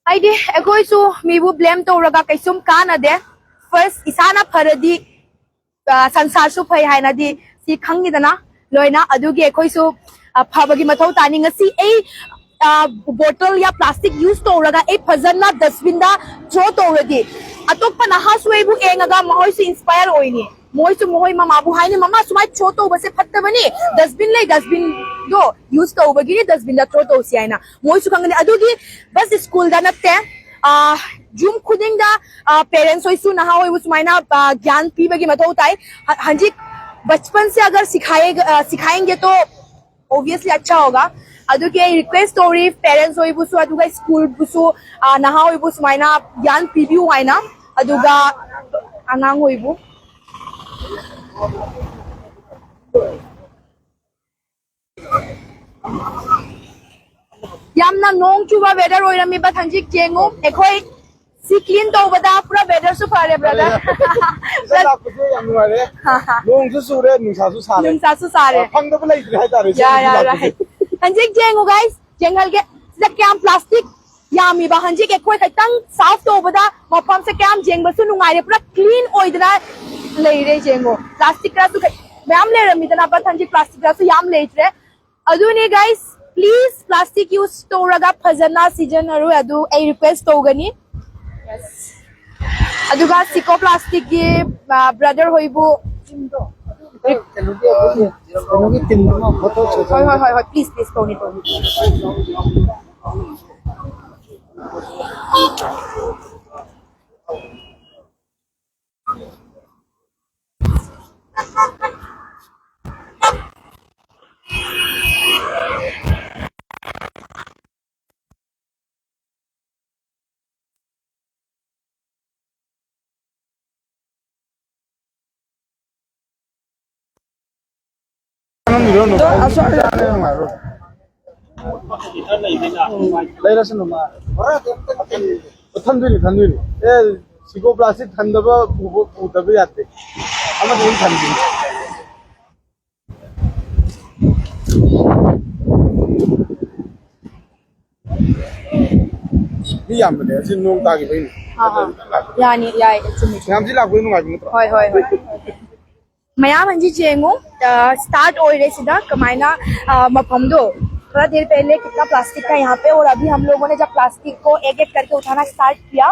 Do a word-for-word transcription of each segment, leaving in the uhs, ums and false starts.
ꯍꯥꯏꯗꯤ ꯑꯩꯈꯣꯏꯁꯨ ꯃꯤꯕꯨ ꯕ꯭ꯂꯦꯝ ꯇꯧꯔꯒ ꯀꯩꯁꯨꯝ ꯀꯥꯟꯅꯗꯦ꯫ ꯐꯥꯔꯁ ꯏꯁꯥꯅ ꯐꯔꯗꯤ, ꯑ, ꯁꯪꯁꯥꯔꯁꯨ ꯐꯩ ꯍꯥꯏꯅꯗꯤ ꯁꯤ ꯈꯪꯉꯤꯗꯅ ꯂꯣꯏꯅ꯫ ꯑꯗꯨꯒꯤ ꯑꯩꯈꯣꯏꯁꯨ, ꯑ, ꯐꯕꯒꯤ ꯃꯊꯧ ꯇꯥꯅꯤ꯫ ꯉꯁꯤ ꯑꯩ, ꯑ, ꯕꯣꯇꯜ ꯌꯥ ꯄ꯭ꯂꯥꯁꯇꯤꯛ ꯌꯨꯁ ꯇꯧꯔꯒ ꯑꯩ ꯐꯖꯅ ꯗꯁꯕꯤꯟꯗ ꯊ꯭ꯔꯣ ꯇꯧꯔꯗꯤ ꯑꯇꯣꯞꯄ ꯅꯍꯥꯁꯨ ꯑꯩꯕꯨ ꯌꯦꯡꯉꯒ ꯃꯈꯣꯏꯁꯨ ꯏꯟꯁꯄꯥꯌꯔ ꯑꯣꯏꯅꯤ꯫ ꯃꯣꯏꯁꯨ ꯃꯈꯣꯏ ꯃꯃꯥꯕꯨ ꯍꯥꯏꯅꯤ, "ꯃꯃꯥ, ꯁꯨꯃꯥꯏꯅ ꯊ꯭ꯔꯣ ꯇꯧꯕꯁꯦ ꯐꯠꯇꯕꯅꯤ, ꯗꯁꯕꯤꯟ ꯂꯩ, ꯗꯁꯕꯤꯟꯗꯣ ꯌꯨꯁ ꯇꯧꯕꯒꯤꯅꯤ, ꯗꯁꯕꯤꯟꯗ ꯊ꯭ꯔꯣ ꯇꯧꯁꯤ" ꯍꯥꯏꯅ ꯃꯣꯏꯁꯨ ꯈꯪꯒꯅꯤ꯫ ꯑꯗꯨꯒꯤ ꯕꯁ ꯁ꯭ꯀꯨꯜꯗ ꯅꯠꯇꯦ, ꯑ, ꯌꯨꯝ ꯈꯨꯗꯤꯡꯗ, ꯑ, ꯄꯦꯔꯦꯟꯁ ꯍꯣꯏꯁꯨ ꯅꯍꯥ ꯍꯣꯏꯕꯨ ꯁꯨꯃꯥꯏꯅ, ꯑ, ꯒ꯭ꯌꯥꯟ ꯄꯤꯕꯒꯤ ꯃꯊꯧ ꯇꯥꯏ꯫ ꯍ-, ꯍꯧꯖꯤꯛ ꯕꯆꯄꯟ ꯁꯦ ꯑꯒꯔ ꯁꯤꯈꯥꯌꯦꯒ, ꯑ, ꯁꯤꯈꯥꯌꯦꯡꯒꯦ ꯇꯣ obviously ꯑꯆꯥ ꯍꯣꯒꯥ꯫ ꯑꯗꯨꯒꯤ ꯑꯩ ꯔꯤꯀ꯭ꯋꯦꯁ ꯇꯧꯔꯤ ꯄꯦꯔꯦꯟꯁ ꯍꯣꯏꯕꯨꯁꯨ, ꯑꯗꯨꯒ ꯁ꯭ꯀꯨꯜꯕꯨꯁꯨ, ꯑ, ꯅꯍꯥ ꯍꯣꯏꯕꯨ ꯁꯨꯃꯥꯏꯅ ꯒ꯭ꯌꯥꯟ ꯄꯤꯕꯤꯌꯨ ꯍꯥꯏꯅ, ꯑꯗꯨꯒ ꯑꯉꯥꯡ ꯍꯣꯏꯕꯨ꯫ ꯌꯥꯝꯅ ꯅꯣꯡ ꯆꯨꯕ ꯋꯦꯗꯔ ꯑꯣꯏꯔꯝꯃꯤ, but ꯍꯧꯖꯤꯛ ꯌꯦꯡꯉꯨ, ꯑꯩꯈꯣꯏ ꯁꯤ ꯀ꯭ꯂꯤꯟ ꯇꯧꯕꯗ ꯄꯨꯔꯥ ꯋꯦꯗꯔꯁꯨ ꯐꯔꯦ, ꯕ꯭ꯔꯗꯔ꯫ ꯏꯆꯟ ꯂꯥꯛꯄꯁꯦ ꯌꯥꯝ ꯅꯨꯡꯉꯥꯏꯔꯦ꯫ ꯅꯣꯡꯁꯨ ꯆꯨꯔꯦ, ꯅꯨꯡꯁꯥꯁꯨ ꯁꯥꯔꯦ꯫ ꯅꯨꯡꯁꯥꯁꯨ ꯁꯥꯔꯦ꯫ ꯑ, ꯐꯪꯗꯕ ꯂꯩꯇ꯭ꯔꯦ ꯍꯥꯏꯇꯥꯔꯦ, ꯌꯥ, ꯏꯆꯟ ꯌꯥ, ꯌꯥ꯫ ꯂꯥꯛꯄꯁꯦ꯫ ꯍꯧꯖꯤꯛ ꯌꯦꯡꯉꯨ, ꯒꯥꯏꯁ, ꯌꯦꯡꯍꯜꯒꯦ꯫ ꯁꯤꯗ ꯀꯌꯥꯝ ꯄ꯭ꯂꯥꯁꯇꯤꯛ ꯌꯥꯝꯃꯤꯕ꯫ ꯍꯧꯖꯤꯛ ꯑꯩꯈꯣꯏ ꯈꯛꯇꯪ ꯁꯥꯐ ꯇꯧꯕꯗ ꯃꯐꯝꯁꯦ ꯀꯌꯥꯝ ꯌꯦꯡꯕꯁꯨ ꯅꯨꯡꯉꯥꯏꯔꯦ, ꯄꯨꯔꯥ ꯀ꯭ꯂꯤꯟ ꯑꯣꯏꯗꯅ ꯂꯩꯔꯦ꯫ ꯌꯦꯡꯉꯣ, ꯄ꯭ꯂꯥꯁꯇꯤꯛ ꯈꯔꯁꯨ ꯀꯩ-, ꯃꯌꯥꯝ ꯂꯩꯔꯝꯃꯤꯗꯅ, but ꯍꯧꯖꯤꯛ ꯄ꯭ꯂꯥꯁꯇꯤꯛ ꯈꯔꯁꯨ ꯌꯥꯝ ꯂꯩꯇ꯭ꯔꯦ꯫ ꯑꯗꯨꯅꯤ, ꯒꯥꯏꯁ, ꯄ꯭ꯂꯤꯖ ꯄ꯭ꯂꯥꯁꯇꯤꯛ ꯌꯨꯁ ꯇꯧꯔꯒ ꯐꯖꯅ ꯁꯤꯖꯤꯟꯅꯔꯣꯏ, ꯑꯗꯨ ꯑꯩ ꯔꯤꯀ꯭ꯋꯦꯁ ꯇꯧꯒꯅꯤ꯫ ꯑꯗꯨꯒ ꯁꯤꯀꯣ ꯄ꯭ꯂꯥꯁꯇꯤꯛꯀꯤ, ꯑ, ꯕ꯭ꯔꯗꯔ ꯍꯣꯏꯕꯨ꯫ ꯀꯩꯅꯣꯒꯤ, ꯀꯩꯅꯣꯒꯤ ꯇꯤꯝꯗꯨꯃ ꯐꯣꯇꯣ ꯁꯦꯁꯟ꯫ ꯍꯣꯏ, ꯍꯣꯏ, ꯍꯣꯏ, ꯍꯣꯏ, ꯄ꯭ꯂꯤꯖ, ꯄ꯭ꯂꯤꯖ, ꯇꯧꯅꯤ, ꯇꯧꯅꯤ꯫ ꯂꯩꯔꯁꯅꯨ ꯃꯥ꯫ ꯊꯟꯗꯣꯏꯅꯤ, ꯊꯟꯗꯣꯏꯅꯤ꯫ ꯑꯦ, ꯁꯤꯀꯣ ꯄ꯭ꯂꯥꯁꯇꯤꯛ ꯊꯟꯗꯕ ꯄꯨꯕ, ꯄꯨꯗꯕ ꯌꯥꯗꯦ꯫ ꯑꯃꯗꯤ ꯑꯗꯨꯝ ꯊꯟꯗꯣꯏꯅꯤ꯫ ꯌꯥꯝꯕꯅꯦ, ꯑꯁꯤ ꯅꯣꯡ ꯇꯥꯈꯤꯕꯩꯅꯦ꯫ ꯑꯥ, ꯑꯥ꯫ ꯌꯥꯅꯤ, ꯌꯥꯏ, ꯆꯨꯝꯃꯤ, ꯆꯨꯝꯃꯤ꯫ ꯃꯌꯥꯝꯁꯤ ꯂꯥꯛꯄꯗꯤ ꯅꯨꯡꯉꯥꯏꯕ ꯅꯠꯇ꯭ꯔꯣ? ꯍꯣꯏ, ꯍꯣꯏ, ꯍꯣꯏ꯫ ꯃꯌꯥꯝ ꯍꯧꯖꯤꯛ ꯌꯦꯡꯉꯨ, ꯑ, start ꯑꯣꯏꯔꯦ ꯁꯤꯗ ꯀꯃꯥꯏꯅ, ꯑ, ꯃꯐꯝꯗꯣ꯫ थोड़ा देर पहले कितना प्लास्टिक था यहाँ पे, और अभी हम लोगों ने जब प्लास्टिक को एक एक करके उठाना स्टार्ट किया,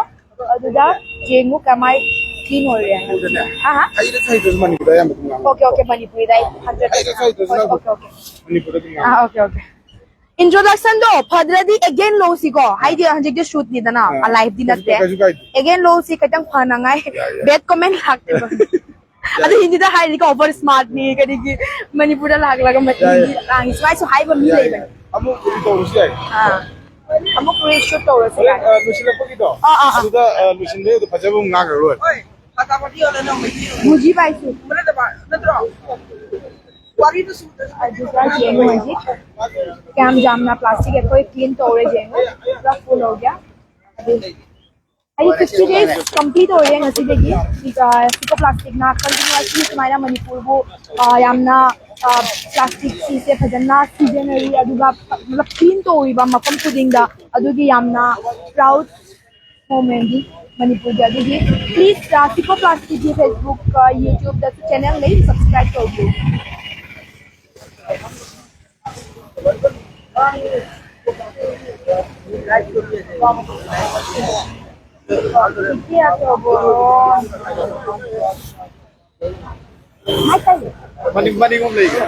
ꯑꯗꯨꯗ ꯌꯦꯡꯉꯨ ꯀꯃꯥꯏ ꯀ꯭ꯂꯤꯟ ꯑꯣꯏꯔꯦ꯫ ꯎꯗꯅꯦ꯫ ꯑꯍꯥ꯫ ꯍꯩꯔꯁꯨ ꯍꯩꯇ꯭ꯔꯁꯨ ꯃꯅꯤꯄꯨꯔꯗ ꯑꯌꯥꯝꯕ ꯑꯗꯨꯝ ꯉꯥꯡꯉꯤ꯫ ꯑꯣꯀꯦ, ꯑꯣꯀꯦ, ꯃꯅꯤꯄꯨꯔꯤꯗ ꯑꯩ ꯍꯟꯗ꯭ꯔꯦꯠ ꯍꯩꯔꯁꯨ ꯍꯩꯇ꯭ꯔꯁꯨ ꯄꯔꯁꯦꯟ꯫ ꯅꯪ ꯑꯣꯀꯦ, ꯑꯣꯀꯦ꯫ ꯃꯅꯤꯄꯨꯔꯗ ꯑꯗꯨꯝ ꯉꯥꯡꯉꯤ꯫ ꯑꯥ, ꯑꯣꯀꯦ, ꯑꯣꯀꯦ꯫ Introduction ꯗꯣ ꯐꯗ꯭ꯔꯗꯤ again ꯂꯧꯁꯤꯀꯣ, ꯍꯥꯏꯗꯤ ꯍꯧꯖꯤꯛꯇꯤ ꯁꯨꯠꯅꯤꯗꯅ, ꯑꯥ, ꯑ, ꯂꯥꯏꯐꯇꯤ ꯀꯩꯁꯨ, ꯅꯠꯇꯦ꯫ ꯀꯩꯁꯨ ꯀꯥꯏꯗꯦ꯫ Again ꯂꯧꯁꯤ ꯈꯤꯇꯪ ꯐꯅꯉꯥꯏ꯫ ꯌꯥꯏ, ꯌꯥꯏ꯫ Bad comment ꯂꯥꯛꯇꯦꯕ꯫ ꯌꯥꯏ꯫ ꯑꯗꯨ ꯍꯤꯟꯗꯤꯗ ꯍꯥꯏꯔꯗꯤꯀꯣ, over smartꯅꯤ, ꯀꯔꯤꯒꯤ ꯃꯅꯤꯄꯨꯔꯗ ꯂꯥꯛꯂꯒ ꯃ-, ꯌꯥꯏ, ꯌꯥꯏ꯫ ꯍꯤꯟꯗꯤ ꯉꯥꯡꯉꯤ, ꯁꯨꯃꯥꯏꯁꯨ ꯍꯥꯏꯕ ꯃꯤ ꯌꯥꯏ, ꯂꯩꯕꯅꯤ꯫ ꯌꯥꯏ꯫ ꯑꯃꯨꯛ ꯀꯩꯅꯣ ꯇꯧꯔꯁꯨ ꯌꯥꯏ꯫ ꯑꯥ꯫ ꯑꯃꯨꯛ reshoot ꯇꯧꯔꯁꯦ ꯍꯣꯔꯦꯟ, ꯌꯥꯅꯤ꯫ ꯑ, ꯂꯣꯏꯁꯤꯜꯂꯛꯄꯒꯤꯗꯣ, ꯑꯥ, ꯑꯥ, ꯑꯥ꯫ ꯑꯗꯨꯗ, ꯑ, ꯂꯣꯏꯁꯤꯟꯕꯩ ꯑꯗꯨ ꯐꯖꯕ ꯑꯃꯨꯛ ꯉꯥꯡꯈ꯭ꯔ ꯂꯣꯏꯔꯦ꯫ ꯕꯨꯖꯤ ꯄꯥꯏꯁꯨ꯫ ꯑꯗꯨꯒ ꯌꯦꯡꯉꯨ ꯍꯧꯖꯤꯛ꯫ ꯀꯌꯥꯝ ꯌꯥꯝꯅ ꯄ꯭ꯂꯥꯁꯇꯤꯛ ꯑꯩꯈꯣꯏ ꯀ꯭ꯂꯤꯟ ꯇꯧꯔꯦ ꯌꯦꯡꯉꯨ꯫ ꯄꯨꯔꯥ ꯐꯨꯜ ꯑꯣꯏꯒꯦ꯫ ꯑꯗꯨ ꯑꯩ ꯐꯤꯐꯇꯤ ꯗꯦꯖ ꯀꯝꯄ꯭ꯂꯤꯠ ꯑꯣꯏꯔꯦ ꯉꯁꯤꯗꯒꯤ꯫ ꯁꯤꯒ ꯁꯤꯀꯣ ꯄ꯭ꯂꯥꯁꯇꯤꯛꯅ ꯀꯟꯇꯤꯅ꯭ꯌꯨꯁꯂꯤ ꯁꯨꯃꯥꯏꯅ ꯃꯅꯤꯄꯨꯔꯕꯨ, ꯑ, ꯌꯥꯝꯅ, ꯑ, ꯄ꯭ꯂꯥꯁꯇꯤꯛꯁꯤꯡꯁꯦ ꯐꯖꯅ ꯁꯤꯖꯤꯟꯅꯔꯤ, ꯑꯗꯨꯒ ꯐ-, ꯀ꯭ꯂꯤꯟ ꯇꯧꯔꯤꯕ ꯃꯐꯝ ꯈꯨꯗꯤꯡꯗ꯫ ꯑꯗꯨꯒꯤ ꯌꯥꯝꯅ ꯄ꯭ꯔꯥꯎꯗ ꯃꯣꯃꯦꯟꯠꯅꯤ ꯃꯅꯤꯄꯨꯔꯒꯤ꯫ ꯑꯗꯨꯒꯤ ꯄ꯭ꯂꯤꯖ, ꯑ, ꯁꯤꯀꯣ ꯄ꯭ꯂꯥꯁꯇꯤꯛꯀꯤ ꯐꯦꯁꯕꯨꯛ, ꯑ, ꯌꯨꯇ꯭ꯌꯨꯕꯇꯁꯨ ꯆꯦꯅꯦꯜ ꯂꯩ, ꯁꯕꯁꯀ꯭ꯔꯥꯏꯕ ꯇꯧꯕꯤꯌꯨ꯫ ꯃꯅꯤꯡ, ꯃꯅꯤꯡꯂꯣꯝ ꯂꯩꯒꯦ꯫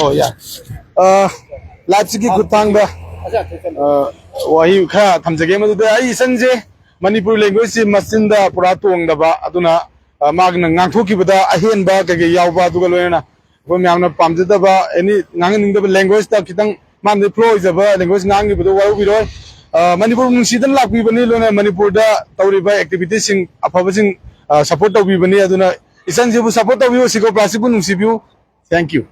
ꯑꯣ, ꯌꯥ꯫ ꯑ, ꯂꯥꯏꯐꯁꯤꯒꯤ ꯈꯨꯠꯊꯥꯡꯗ, ꯑ, ꯋꯥꯍꯩ ꯈꯔ ꯊꯝꯖꯒꯦ꯫ ꯃꯗꯨꯗ ꯑꯩ ꯏꯆꯟꯁꯦ ꯃꯅꯤꯄꯨꯔ ꯂꯦꯡꯒ꯭ꯋꯦꯖꯁꯤ ꯃꯆꯤꯟꯗ ꯄꯨꯔꯥ ꯇꯣꯡꯗꯕ, ꯑꯗꯨꯅ, ꯑ, ꯃꯥꯒꯤꯅ ꯉꯥꯡꯊꯣꯛꯈꯤꯕꯗ ꯑꯍꯦꯟꯕ ꯀꯩꯀꯩ ꯌꯥꯎꯕ, ꯑꯗꯨꯒ ꯂꯣꯏꯅꯅ ꯑꯩꯈꯣꯏ ꯃꯌꯥꯝꯅ ꯄꯥꯝꯖꯗꯕ, ꯑꯦꯅꯤ ꯉꯥꯡꯍꯟꯅꯤꯡꯗꯕ ꯂꯦꯡꯒ꯭ꯋꯦꯖꯇ ꯈꯤꯇꯪ ꯃꯥꯅꯗꯤ ꯐ꯭ꯂꯣ ꯑꯣꯏꯖꯕ ꯂꯦꯡꯒ꯭ꯋꯦꯖ ꯉꯥꯡꯈꯤꯕꯗꯣ ꯋꯥꯔꯧꯕꯤꯔꯣꯏ꯫ ꯑ, ꯃꯅꯤꯄꯨꯔ ꯅꯨꯡꯁꯤꯗꯅ ꯂꯥꯛꯄꯤꯕꯅꯤ, ꯂꯣꯏꯅ ꯃꯅꯤꯄꯨꯔꯗ ꯇꯧꯔꯤꯕ ꯑꯦꯛꯇꯤꯚꯤꯇꯤꯁꯁꯤꯡ ꯑꯐꯕꯁꯤꯡ, ꯑ, ꯁꯄꯣꯔꯠ ꯇꯧꯕꯤꯕꯅꯤ꯫ ꯑꯗꯨꯅ ꯏꯆꯟꯁꯤꯕꯨ support ꯇꯧꯕꯤꯌꯨ, ꯁꯤꯀꯣ ꯄ꯭ꯂꯥꯁꯇꯤꯛꯄꯨ ꯅꯨꯡꯁꯤꯕꯤꯌꯨ꯫ Thank you꯫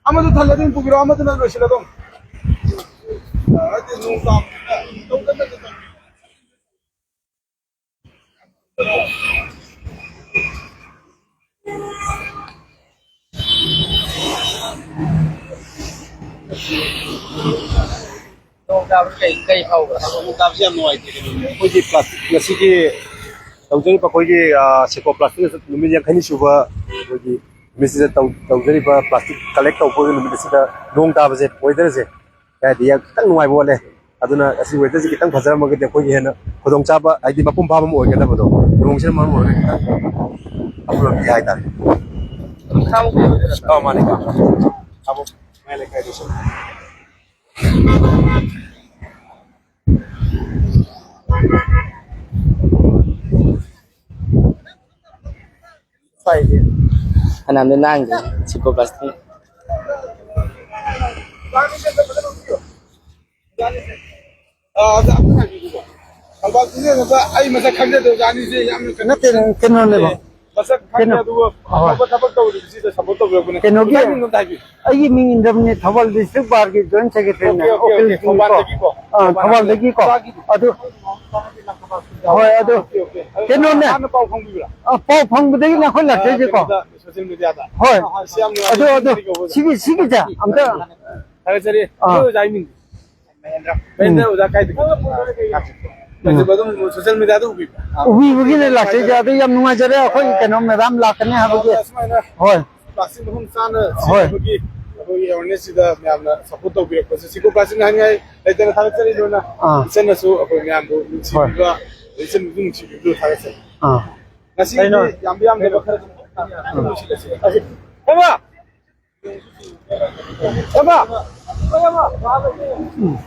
ꯑꯃꯗꯨ ꯊꯜꯂꯦ, ꯑꯗꯨꯝ ꯄꯨꯕꯤꯔꯣ, ꯑꯃꯗꯨꯅ ꯂꯣꯏꯁꯤꯜꯂꯣ ꯑꯗꯨꯝ꯫ ꯅꯣꯡ ꯇꯥꯕꯁꯤ ꯀꯩ, ꯀꯩ ꯐꯥꯎꯕ꯭ꯔꯥ? ꯅꯣꯡ ꯇꯥꯕꯁꯤ ꯌꯥꯝ ꯅꯨꯡꯉꯥꯏꯇꯦ꯫ ꯑꯩꯈꯣꯏꯒꯤ ꯄ꯭ꯂꯥꯁꯇꯤꯛ ꯉꯁꯤꯒꯤ ꯇꯧꯖꯔꯤꯕ ꯑꯩꯈꯣꯏꯒꯤ, ꯑ, ꯁꯦꯀꯣ ꯄ꯭ꯂꯥꯁꯇꯤꯛ ꯅꯨꯃꯤꯠ ꯌꯥꯡꯈꯩꯅꯤ ꯁꯨꯕ ꯑꯩꯈꯣꯏꯒꯤ ꯅꯨꯃꯤꯠꯁꯤꯗ ꯇꯧ-, ꯇꯧꯖꯔꯤꯕ ꯄ꯭ꯂꯥꯁꯇꯤꯛ ꯀꯂꯦꯛ ꯇꯧꯕꯒꯤ ꯅꯨꯃꯤꯠ ꯑꯁꯤꯗ ꯅꯣꯡ ꯇꯥꯕꯁꯦ, ꯋꯦꯗꯔꯁꯦ ꯀꯩ ꯍꯥꯏꯗꯤ ꯌꯥꯝ ꯈꯤꯇꯪ ꯅꯨꯡꯉꯥꯏꯕ ꯋꯥꯠꯂꯦ꯫ ꯑꯗꯨꯅ ꯑꯁꯤ ꯋꯦꯗꯔꯁꯤ ꯈꯤꯇꯪ ꯐꯖꯔꯝꯃꯒꯗꯤ ꯑꯩꯈꯣꯏꯒꯤ ꯍꯦꯟꯅ ꯈꯨꯗꯣꯡꯆꯥꯕ ꯍꯥꯏꯗꯤ ꯃꯄꯨꯡ ꯐꯥꯕ ꯑꯃ ꯑꯣꯏꯒꯗꯕꯗꯣ, ꯅꯣꯡꯁꯤꯅ ꯃꯔꯝ ꯑꯣꯏꯔꯒ ꯈꯤꯇꯪ ꯑꯐꯕ ꯂꯝꯕꯤ ꯍꯥꯏꯇꯥꯔꯦ꯫ ꯑꯗꯨꯝ ꯈꯥꯡꯕ ꯀꯨꯏꯔꯣꯏꯗꯣꯏ ꯅꯠꯇ꯭ꯔꯣ? ꯑꯧ, ꯃꯥꯅꯦ, ꯃꯥꯅꯦ꯫ ꯑꯕꯣꯛ ꯃꯌꯥꯏ ꯂꯩꯀꯥꯏꯗꯁꯨ꯫ ꯐꯅꯌꯥꯝꯗꯤ ꯅꯥꯟꯈ꯭ꯔꯦ ꯁꯤꯀꯣ ꯄ꯭ꯂꯥꯁꯇꯤꯛ꯫ ꯑꯥ, ꯑꯣꯖꯥ, ꯑꯝꯇ ꯉꯥꯏꯕꯤꯌꯨꯀꯣ꯫ ꯊꯧꯕꯥꯜ ꯇꯨꯔꯦꯜꯗ ꯑꯩ ꯃꯁꯛ ꯈꯪꯖꯗꯦ, ꯑꯣꯖꯥ ꯑꯅꯤꯁꯦ ꯌꯥꯝꯅ ꯀꯩꯅꯣ ꯅꯠꯇꯦ, ꯀꯩꯅꯣꯅꯦꯕ꯫ ꯃꯁꯛ ꯈꯪꯗꯦ, ꯀꯩꯅꯣ? ꯑꯗꯨꯒ ꯍꯣꯏ꯫ ꯑꯐꯕ ꯊꯕꯛ ꯇꯧꯔꯤꯕꯁꯤꯗ support ꯇꯧꯕꯤꯔꯛꯄꯅꯦ꯫ ꯀꯩꯅꯣꯒꯤ ꯑꯣꯖꯥ, ꯃꯤꯡ ꯑꯝꯇ ꯍꯥꯏꯕꯤꯌꯨ꯫ ꯑꯩꯒꯤ ꯃꯤꯡ ꯏꯟꯗ꯭ꯔꯃꯅꯤ, ꯊꯧꯕꯥꯜ district bar ꯒꯤ joint secretary ꯅꯦ, ꯑꯣꯀꯦ, ꯑꯣꯀꯦ, ꯑꯣꯀꯦ꯫ ꯎꯀꯤꯜꯒꯤꯀꯣ꯫ ꯊꯧꯕꯥꯜꯗꯒꯤꯀꯣ? ꯑꯥ, ꯊꯧꯕꯥꯜꯗꯒꯤꯀꯣ꯫ ꯑꯗꯨ, ꯍꯣꯏ, ꯑꯗꯨ, ꯑꯣꯀꯦ, ꯑꯣꯀꯦ꯫ ꯑꯗꯨ ꯀꯩꯅꯣꯅꯦ꯫ ꯍꯥꯟꯅ ꯄꯥꯎ ꯐꯪꯕꯤꯕ꯭ꯔꯥ? ꯑꯥ, ꯄꯥꯎ ꯐꯪꯕꯗꯒꯤꯅꯦ ꯑꯩꯈꯣꯏ ꯑꯥ, ꯂꯥꯛꯆꯩꯁꯦꯀꯣ꯫ ꯀꯩꯅꯣꯗ, social media ꯗ꯫ ꯍꯣꯏ꯫ ꯑꯥ, ꯁꯤ ꯌꯥꯝ ꯅꯨꯡꯉꯥꯏ꯫ ꯑꯗꯨ, ꯑꯗꯨ, ꯁꯤꯒꯤ, ꯁꯤꯒꯤꯁꯦ ꯑꯝꯇ ꯊꯥꯒꯠꯆꯔꯤ꯫ ꯑꯥ꯫ ꯑꯗꯨ ꯑꯣꯖꯥꯒꯤ ꯃꯤꯡ? ꯃꯍꯦꯟꯗ꯭ꯔ꯫ ꯎꯝ꯫ ꯃꯍꯦꯟꯗ꯭ꯔ ꯑꯣꯖꯥ ꯀꯥꯏꯗꯒꯤ? ꯎꯝ꯫ ꯑꯗꯨꯝ social media ꯗ ꯎꯕꯤꯕ꯭ꯔꯥ? ꯎꯕꯤꯕꯒꯤꯅꯦ ꯂꯥꯛꯆꯩꯁꯦ꯫ ꯑꯗꯨ ꯌꯥꯝ ꯅꯨꯡꯉꯥꯏꯖꯔꯦ, ꯑꯩꯈꯣꯏ ꯀꯩꯅꯣ madam ꯂꯥꯛꯀꯅꯤ ꯍꯥꯏꯕꯒꯤ꯫ ꯑꯗ ꯁꯨꯃꯥꯏꯅ ꯍꯣꯏ꯫ Plastic ꯃꯐꯝ ꯆꯥꯅ ꯍꯣꯏ꯫ ꯁꯤꯖꯤꯟꯅꯕꯒꯤ ꯑꯩꯈꯣꯏꯒꯤ awareness ꯁꯤꯗ ꯃꯌꯥꯝꯅ support ꯇꯧꯕꯤꯔꯛꯄꯁꯦ ꯁꯤꯀꯣ ꯄ꯭ꯂꯥꯁꯇꯤꯛꯅ ꯍꯥꯏꯅꯤꯡꯉꯥꯏ ꯂꯩꯇꯅ ꯊꯥꯒꯠꯆꯔꯤ꯫ ꯂꯣꯏꯅ ꯑꯥ꯫ ꯏꯆꯟꯅꯁꯨ ꯑꯩꯈꯣꯏ ꯃꯌꯥꯝꯕꯨ ꯍꯣꯏ꯫ ꯅꯨꯡꯁꯤꯕꯤꯕ, ꯏꯆꯟꯕꯨ ꯅꯨꯡꯁꯤꯕꯤꯕꯗꯨ ꯊꯥꯒꯠꯆꯔꯤ꯫ ꯑꯥ꯫ ꯉꯁꯤꯒꯤꯗꯤ ꯀꯩꯅꯣ? ꯌꯥꯝꯕ ꯌꯥꯝꯗꯕ ꯈꯔ ꯑꯗꯨꯝ ꯂꯣꯏꯁꯤꯜꯂꯁꯤ꯫ ꯑꯁꯤ, ꯍꯦꯃꯥ! ꯍꯦꯃꯥ! ꯍꯦꯃꯥ! ꯎꯝ꯫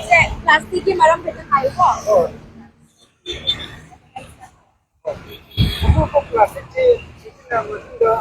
ꯁꯦ, ꯄ꯭ꯂꯥꯁꯇꯤꯛꯀꯤ ꯃꯔꯝ ꯈꯤꯇꯪ ꯍꯥꯏꯌꯨꯀꯣ꯫ ꯑꯇꯣꯞꯄ ꯄ꯭ꯂꯥꯁꯇꯤꯛꯁꯤ ꯁꯤꯖꯤꯟꯅꯔꯕ ꯃꯇꯨꯡꯗ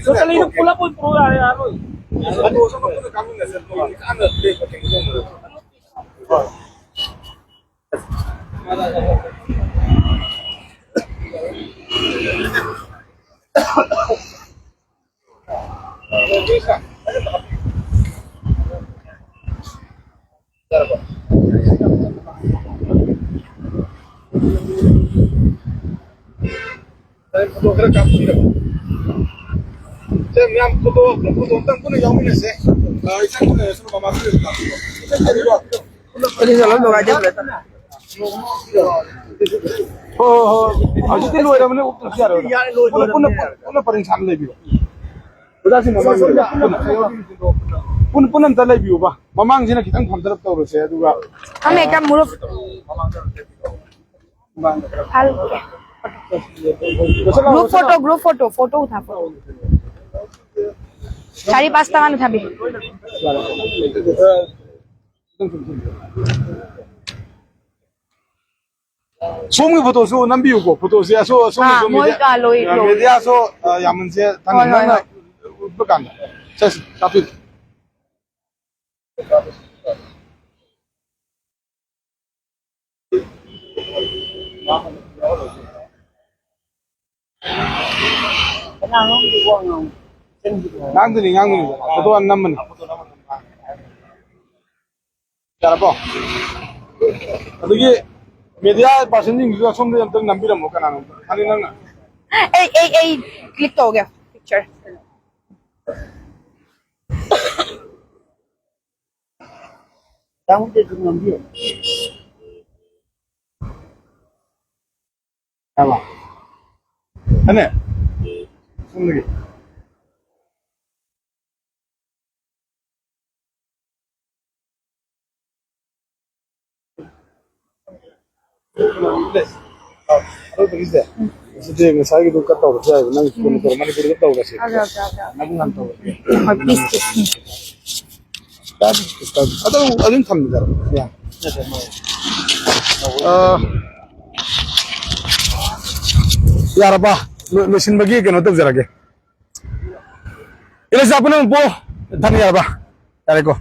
ꯇꯣꯇꯦꯜꯂꯤꯗ ꯄꯨꯂꯞ ꯑꯣꯏꯅ ꯄꯨꯔꯛꯎ ꯌꯥꯔꯦ, ꯌꯥꯔꯣꯏ꯫ ꯐꯣꯇꯣ ꯈꯔ ꯀꯥꯞꯄꯤꯔꯣ꯫ ꯁꯦ, ꯃꯌꯥꯝ ꯐꯣꯇꯣ, ꯐꯣꯇꯣ ꯑꯝꯇꯪ ꯄꯨꯟꯅ ꯌꯥꯎꯃꯤꯟꯅꯁꯦ꯫ ꯑ, ꯏꯆꯟ, ꯑ, ꯁꯣꯝ ꯃꯃꯥ ꯈꯔ ꯀꯥꯞꯄꯤꯔꯣ꯫ ꯏꯆꯟ, ꯀꯔꯤꯔꯣ? ꯍꯣꯏ, ꯍꯣꯏ, ꯍꯣꯏ꯫ ꯍꯧꯖꯤꯛꯇꯤ ꯂꯣꯏꯔꯕꯅꯦ, ꯎꯞꯇ꯭ꯔꯁꯨ ꯌꯥꯔꯦ, ꯑꯣꯖꯥ꯫ ꯌꯥꯔꯦ, ꯂꯣꯏꯔꯕꯅꯦ, ꯄꯨꯟꯅ, ꯄꯨꯟꯅ, ꯌꯥꯔꯦ꯫ ꯄꯨꯟꯅ ꯄꯔꯦꯡ ꯁꯥꯅ ꯂꯩꯕꯤꯔꯣ꯫ ꯑꯣꯖꯥꯁꯤꯡ ꯃꯃꯥꯡꯗ ꯄꯨꯟꯅ, ꯄꯨꯟꯅ, ꯄꯨꯟꯅ ꯑꯝꯇ ꯂꯩꯕꯤꯌꯨꯕ꯫ ꯃꯃꯥꯡꯁꯤꯅ ꯈꯤꯇꯪ ꯐꯝꯊꯔꯞ ꯇꯧꯔꯁꯦ, ꯑꯗꯨꯒ ꯐꯝꯃꯦ, ꯍꯦꯛꯇ ꯃꯨꯔꯞ꯫ ꯐꯜ-, group photo, group photo, photo उठा, photo। चारि पाँचटा मान उठाबी। ꯁꯣꯝꯒꯤ ꯐꯣꯇꯣꯁꯨ ꯅꯝꯕꯤꯌꯨꯀꯣ꯫ ꯐꯣꯇꯣꯁꯦ ꯑꯁꯣ-, ꯑꯁꯣꯝꯒꯤ ꯑꯥ, ꯁꯣꯝ ꯃꯣꯏ ꯃꯦꯗꯤꯌꯥ, ꯀꯥ ꯂꯣꯏ-, ꯑ, ꯂꯣꯏ-, ꯃꯦꯗꯤꯌꯥꯁꯨ, ꯑ, ꯌꯥꯝꯃꯟꯁꯦ ꯊꯥꯡꯒꯦ꯫ ꯍꯣꯏ, ꯍꯣꯏ, ꯅꯪꯅ ꯍꯣꯏ꯫ ꯎꯠꯄ ꯀꯥꯟꯗ꯫ ꯆꯠꯁꯤ, ꯇꯥꯛꯄꯤꯌꯨ꯫ ꯉꯥꯡꯗꯣꯏꯅꯤ, ꯉꯥꯡꯗꯣꯏꯅꯤ꯫ ꯐꯣꯇꯣ ꯌꯥꯝ ꯅꯝꯕꯅꯤ꯫ ꯌꯥꯔꯕꯣ? ꯑꯗꯒꯤ ꯃꯦꯗꯤꯌꯥ ꯄꯥꯔꯁꯟꯁꯤꯡꯗꯨꯁꯨ ꯑꯁꯣꯝꯗ ꯑꯝꯇꯪ ꯅꯝꯕꯤꯔꯝꯃꯣ, ꯀꯅꯥꯅꯣ? ꯈꯪꯉꯦ ꯅꯪꯅ꯫ ꯑꯩ, ꯑꯩ, ꯑꯩ ꯀ꯭ꯂꯤꯛ ꯇꯧꯒꯦ, ꯄꯤꯛꯆꯔ꯫ ꯌꯥꯕ? ꯑꯅꯦ? ꯁꯣꯝꯗꯒꯤ꯫ ꯑꯔꯣꯏꯕꯒꯤꯁꯦ꯫ ꯁꯤꯗꯤ ꯉꯁꯥꯏꯒꯤꯗꯨ ꯀꯠ ꯇꯧꯔꯁꯨ ꯌꯥꯏꯕ꯫ ꯅꯪ ꯀꯩꯅꯣ ꯇꯧꯔ, ꯃꯅꯤꯄꯨꯔꯤꯗ ꯇꯧꯔꯁꯦ꯫ Okay, okay, okay. ꯅꯪ ꯍꯥꯟꯅ ꯇꯧꯔꯁꯦ꯫ ꯍꯣꯏ, ꯄ꯭ꯂꯤꯖ, ꯄ꯭ꯂꯤꯖ꯫ ꯑꯗꯨꯝ, ꯑꯗꯨꯝ ꯊꯝꯕꯤꯔꯣ꯫ ꯌꯥ꯫ ꯑ, ꯌꯥꯔꯕ? ꯂꯣꯏ-, ꯂꯣꯏꯁꯤꯟꯕꯒꯤ ꯀꯩꯅꯣ ꯇꯧꯖꯔꯒꯦ꯫ ꯏꯂꯤꯖꯥ ꯄꯨꯝꯅꯃꯛꯄꯨ ꯊꯥꯅ ꯌꯥꯔꯕ? ꯌꯥꯔꯦꯀꯣ꯫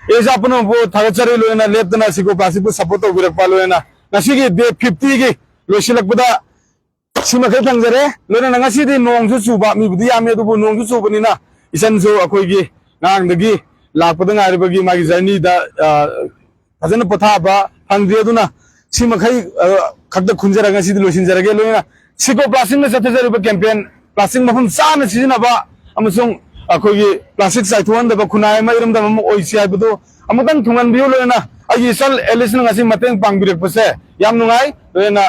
ꯏꯂꯤꯖꯥ ꯄꯨꯝꯅꯃꯛꯄꯨ ꯊꯥꯒꯠꯆꯔꯤ, ꯂꯣꯏꯅ ꯂꯦꯞꯇꯅ ꯁꯤꯀꯣ ꯄ꯭ꯂꯥꯁꯤꯛꯄꯨ ꯁꯞꯄꯣꯔꯠ ꯇꯧꯕꯤꯔꯛꯄ, ꯂꯣꯏꯅ ꯉꯁꯤꯒꯤ ꯗꯦ ꯐꯤꯐꯇꯤꯒꯤ ꯂꯣꯏꯁꯤꯜꯂꯛꯄꯗ ꯁꯤꯃꯈꯩ ꯊꯝꯖꯔꯦ꯫ ꯂꯣꯏꯅꯅ ꯉꯁꯤꯗꯤ ꯅꯣꯡꯁꯨ ꯆꯨꯕ, ꯃꯤꯕꯨꯗꯤ ꯌꯥꯝꯃꯤ, ꯑꯗꯨꯕꯨ ꯅꯣꯡꯁꯨ ꯆꯨꯕꯅꯤꯅ ꯏꯆꯟꯁꯨ ꯑꯩꯈꯣꯏꯒꯤ ꯉꯔꯥꯡꯗꯒꯤ ꯂꯥꯛꯄꯗ ꯉꯥꯏꯔꯤꯕꯒꯤ ꯃꯥꯒꯤ ꯖꯔꯅꯤꯗ, ꯑ, ꯐꯖꯅ ꯄꯣꯊꯥꯕ ꯐꯪꯗꯦ꯫ ꯑꯗꯨꯅ ꯁꯤꯃꯈꯩ, ꯑ, ꯈꯛꯇ ꯈꯨꯟꯖꯔꯒ ꯉꯁꯤꯗꯤ ꯂꯣꯏꯁꯤꯟꯖꯔꯒꯦ꯫ ꯂꯣꯏꯅꯅ ꯁꯤꯀꯣ ꯄ꯭ꯂꯥꯁꯤꯡꯅ ꯆꯠꯊꯖꯔꯤꯕ ꯀꯦꯝꯄꯦꯟ, ꯄ꯭ꯂꯥꯁꯤꯡ ꯃꯐꯝ ꯆꯥꯅ ꯁꯤꯖꯤꯟꯅꯕ ꯑꯃꯁꯨꯡ ꯑꯩꯈꯣꯏꯒꯤ ꯄ꯭ꯂꯥꯁꯤꯛ ꯆꯥꯏꯊꯣꯛꯍꯟꯗꯕ ꯈꯨꯟꯅꯥꯏ ꯑꯃ, ꯏꯔꯝꯗꯝ ꯑꯃ ꯑꯣꯏꯁꯤ ꯍꯥꯏꯕꯗꯨ ꯑꯃꯨꯛꯇꯪ ꯊꯨꯡꯍꯟꯕꯤꯌꯨ꯫ ꯂꯣꯏꯅꯅ ꯑꯩꯒꯤ ꯏꯆꯜ ꯑꯦꯂꯤꯁꯅ ꯉꯁꯤ ꯃꯇꯦꯡ ꯄꯥꯡꯕꯤꯔꯛꯄꯁꯦ ꯌꯥꯝ ꯅꯨꯡꯉꯥꯏ꯫ ꯂꯣꯏꯅꯅ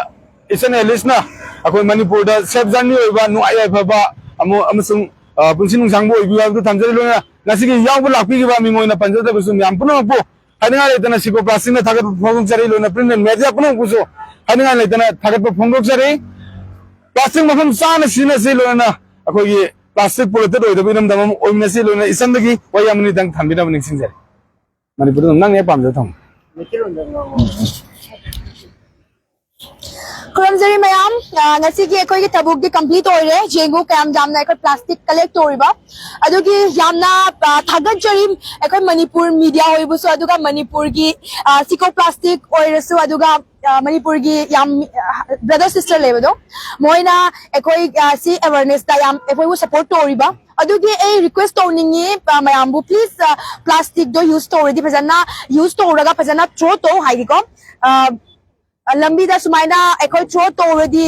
ꯏꯆꯟ ꯑꯦꯂꯤꯁꯅ ꯑꯩꯈꯣꯏ ꯃꯅꯤꯄꯨꯔꯗ ꯁꯦꯐ ꯖꯔꯅꯤ ꯑꯣꯏꯕ, ꯅꯨꯡꯉꯥꯏ ꯌꯥꯏꯐꯕ ꯑꯃ-, ꯑꯃꯁꯨꯡ, ꯑ, ꯄꯨꯟꯁꯤ ꯅꯨꯡꯁꯥꯡꯕ ꯑꯣꯏꯕꯤꯌꯨ ꯍꯥꯏꯕꯗꯨ ꯊꯝꯖꯔꯤ꯫ ꯂꯣꯏꯅꯅ ꯉꯁꯤꯒꯤ ꯌꯥꯎꯕ ꯂꯥꯛꯄꯤꯈꯤꯕ ꯃꯤꯡ ꯑꯣꯏꯅ ꯄꯟꯖꯗ꯭ꯔꯕꯁꯨ ꯃꯌꯥꯝ ꯄꯨꯝꯅꯃꯛꯄꯨ ꯍꯥꯏꯅꯤꯡꯉꯥꯏ ꯂꯩꯇꯅ ꯁꯤꯀꯣ ꯄ꯭ꯂꯥꯁꯤꯛꯅ ꯊꯥꯒꯠꯄ ꯐꯣꯡꯗꯣꯛꯆꯔꯤ꯫ ꯂꯣꯏꯅ ꯄ꯭ꯔꯤꯟꯠ ꯑꯦꯟ ꯃꯦꯗꯤꯌꯥ ꯄꯨꯝꯅꯃꯛꯄꯨꯁꯨ ꯍꯥꯏꯅꯤꯡꯉꯥꯏ ꯂꯩꯇꯅ ꯊꯥꯒꯠꯄ ꯐꯣꯡꯗꯣꯛꯆꯔꯤ꯫ ꯄ꯭ꯂꯥꯁꯤꯛ ꯃꯐꯝ ꯆꯥꯅ ꯁꯤꯖꯤꯟꯅꯁꯤ꯫ ꯂꯣꯏꯅꯅ ꯑꯩꯈꯣꯏꯒꯤ ꯄ꯭ꯂꯥꯁꯤꯛ ꯄꯣꯂꯨꯇꯦꯠ ꯑꯣꯏꯗꯕ ꯏꯔꯝꯗꯝ ꯑꯃ ꯑꯣꯏꯃꯤꯟꯅꯁꯤ꯫ ꯂꯣꯏꯅꯅ ꯏꯆꯟꯗꯒꯤ ꯋꯥꯍꯩ ꯑꯃꯅꯤꯗꯪ ꯊꯝꯕꯤꯅꯕ ꯅꯤꯡꯁꯤꯡꯖꯔꯤ꯫ ꯃꯅꯤꯄꯨꯔꯗ ꯑꯗꯨꯝ ꯅꯪꯅ ꯍꯦꯛ ꯄꯥꯝꯖꯕ ꯊꯝꯃꯨ꯫ ꯃꯩꯇꯩꯂꯣꯟꯗ ꯉꯥꯡꯉꯣ꯫ ꯈꯨꯔꯨꯝꯖꯔꯤ ꯃꯌꯥꯝ꯫ ꯑ, ꯉꯁꯤꯒꯤ ꯑꯩꯈꯣꯏꯒꯤ ꯊꯕꯛꯇꯤ complete ꯑꯣꯏꯔꯦ꯫ ꯌꯦꯡꯉꯨ ꯀꯌꯥꯝ ꯌꯥꯝꯅ ꯑꯩꯈꯣꯏ plastic collect ꯇꯧꯔꯤꯕ꯫ ꯑꯗꯨꯒꯤ ꯌꯥꯝꯅ, ꯑ, ꯊꯥꯒꯠꯆꯔꯤ ꯑꯩꯈꯣꯏ ꯃꯅꯤꯄꯨꯔ media ꯍꯣꯏꯕꯨꯁꯨ, ꯑꯗꯨꯒ ꯃꯅꯤꯄꯨꯔꯒꯤ, ꯑ, Sicco Plastic ꯑꯣꯏꯔꯁꯨ, ꯑꯗꯨꯒ, ꯑ, ꯃꯅꯤꯄꯨꯔꯒꯤ ꯌꯥꯝ, ꯑ, brother sister ꯂꯩꯕꯗꯣ, ꯃꯣꯏꯅ ꯑꯩꯈꯣꯏ, ꯑ, ꯁꯤ awareness ꯇ ꯌꯥꯝ ꯑꯩꯈꯣꯏꯕꯨ support ꯇꯧꯔꯤꯕ꯫ ꯑꯗꯨꯒꯤ ꯑꯩ request ꯇꯧꯅꯤꯡꯉꯤ, ꯑ, ꯃꯌꯥꯝꯕꯨ, please, ꯑ, plastic ꯗꯣ use ꯇꯧꯔꯗꯤ ꯐꯖꯅ use ꯇꯧꯔꯒ ꯐꯖꯅ throw ꯇꯧ ꯍꯥꯏꯗꯤꯀꯣ꯫ ꯑ, ꯂꯝꯕꯤꯗ ꯁꯨꯃꯥꯏꯅ ꯑꯩꯈꯣꯏ throw ꯇꯧꯔꯗꯤ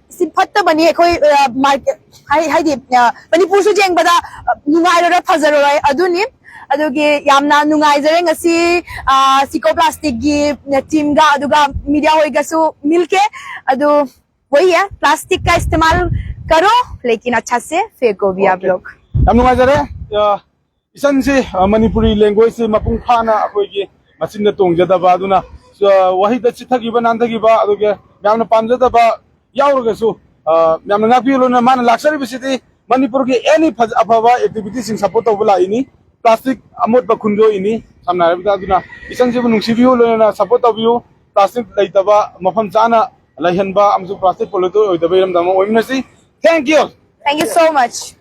ꯁꯤ ꯐꯠꯇꯕꯅꯤ꯫ ꯑꯩꯈꯣꯏ, ꯑ, market, ꯍꯥꯏ-, ꯍꯥꯏꯗꯤ, ꯑ, ꯃꯅꯤꯄꯨꯔꯁꯨ ꯌꯦꯡꯕꯗ, ꯑ, ꯅꯨꯡꯉꯥꯏꯔꯔꯣꯏ, ꯐꯖꯔꯔꯣꯏ꯫ ꯑꯗꯨꯅꯤ꯫ ꯑꯗꯨꯒꯤ ꯌꯥꯝꯅ ꯅꯨꯡꯉꯥꯏꯖꯔꯦ ꯉꯁꯤ, ꯑ, Sicco Plastic ꯀꯤ team ꯒ ꯑꯗꯨꯒ media ꯍꯣꯏꯒꯁꯨ ꯃꯤꯜꯀꯦ꯫ ꯑꯗꯨ ꯋꯥꯍꯤ ꯍꯦ, plastic ꯀꯥ ꯏꯁꯇꯦꯃꯥꯜ ꯀꯔꯣ, ꯂꯦꯀꯤꯟ ꯑꯆꯥ ꯁꯦ ꯐꯦꯡꯀꯣ ꯚꯤ ꯑꯥꯞ Okay. ꯂꯣꯒ꯫ ꯌꯥꯝ ꯅꯨꯡꯉꯥꯏꯖꯔꯦ꯫ ꯑ, ꯏꯆꯟꯁꯤ, ꯑ, ꯃꯅꯤꯄꯨꯔꯤ language ꯁꯤ ꯃꯄꯨꯡ ꯐꯥꯅ ꯑꯩꯈꯣꯏꯒꯤ ꯃꯆꯤꯟꯗ ꯇꯣꯡꯖꯗꯕ, ꯑꯗꯨꯅ, ꯑ, ꯋꯥꯍꯩꯗ ꯆꯤꯊꯈꯤꯕ ꯅꯥꯟꯊꯈꯤꯕ, ꯑꯗꯨꯒ ꯃꯌꯥꯝꯅ ꯄꯥꯝꯖꯗꯕ ꯌꯥꯎꯔꯒꯁꯨ, ꯑ, ꯃꯌꯥꯝꯅ ꯉꯥꯛꯄꯤꯌꯨ꯫ ꯂꯣꯏꯅ ꯃꯥꯅ ꯂꯥꯛꯆꯔꯤꯕꯁꯤꯗꯤ ꯃꯅꯤꯄꯨꯔꯒꯤ any ꯐꯖ-, ꯑꯐꯕ activity ꯁꯤꯡ support ꯇꯧꯕ ꯂꯥꯛꯏꯅꯤ꯫ Plastic ꯑꯃꯣꯠꯄ ꯈꯨꯟꯗꯣꯛꯏꯅꯤ, ꯁꯝꯅ ꯍꯥꯏꯔꯕꯗ꯫ ꯑꯗꯨꯅ ꯏꯆꯟꯁꯤꯕꯨ ꯅꯨꯡꯁꯤꯕꯤꯌꯨ, ꯂꯣꯏꯅꯅ support ꯇꯧꯕꯤꯌꯨ꯫ Plastic ꯂꯩꯇꯕ, ꯃꯐꯝ ꯆꯥꯅ ꯂꯩꯍꯟꯕ ꯑꯃꯁꯨꯡ plastic polluter ꯑꯣꯏꯗꯕ ꯏꯔꯝꯗꯝ ꯑꯃ ꯑꯣꯏꯃꯤꯟꯅꯁꯤ꯫ Thank you. Thank you so much.